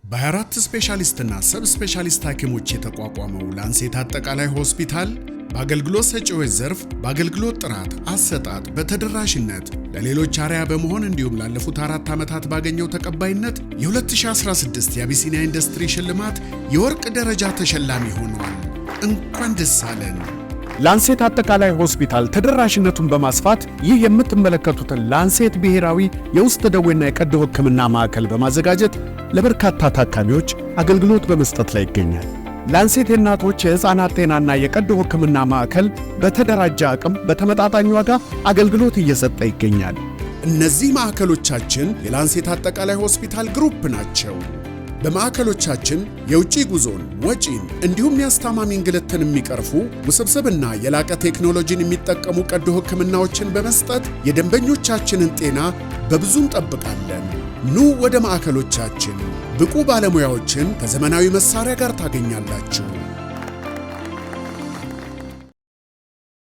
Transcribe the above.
በ24 ስፔሻሊስትና sub specialist ሐኪሞች የተቋቋመው ላንሴት አጠቃላይ ሆስፒታል በአገልግሎት ሰጪዎች ዘርፍ በአገልግሎት ጥራት፣ አሰጣጥ፣ በተደራሽነት ለሌሎች አርአያ በመሆን እንዲሁም ላለፉት 4 ዓመታት ባገኘው ተቀባይነት የ2016 የአቢሲኒያ ኢንዱስትሪ ሽልማት የወርቅ ደረጃ ተሸላሚ ሆኗል። እንኳን ደስ አለን! ላንሴት አጠቃላይ ሆስፒታል ተደራሽነቱን በማስፋት ይህ የምትመለከቱትን ላንሴት ብሔራዊ የውስጥ ደዌና የቀዶ ሕክምና ማዕከል በማዘጋጀት ለበርካታ ታካሚዎች አገልግሎት በመስጠት ላይ ይገኛል። ላንሴት የእናቶች የሕፃናት ጤናና የቀዶ ሕክምና ማዕከል በተደራጀ አቅም በተመጣጣኝ ዋጋ አገልግሎት እየሰጠ ይገኛል። እነዚህ ማዕከሎቻችን የላንሴት አጠቃላይ ሆስፒታል ግሩፕ ናቸው። በማዕከሎቻችን የውጪ ጉዞን፣ ወጪን እንዲሁም የአስታማሚ እንግልትን የሚቀርፉ ውስብስብና የላቀ ቴክኖሎጂን የሚጠቀሙ ቀዶ ሕክምናዎችን በመስጠት የደንበኞቻችንን ጤና በብዙ እንጠብቃለን። ኑ ወደ ማዕከሎቻችን። ብቁ ባለሙያዎችን ከዘመናዊ መሳሪያ ጋር ታገኛላችሁ።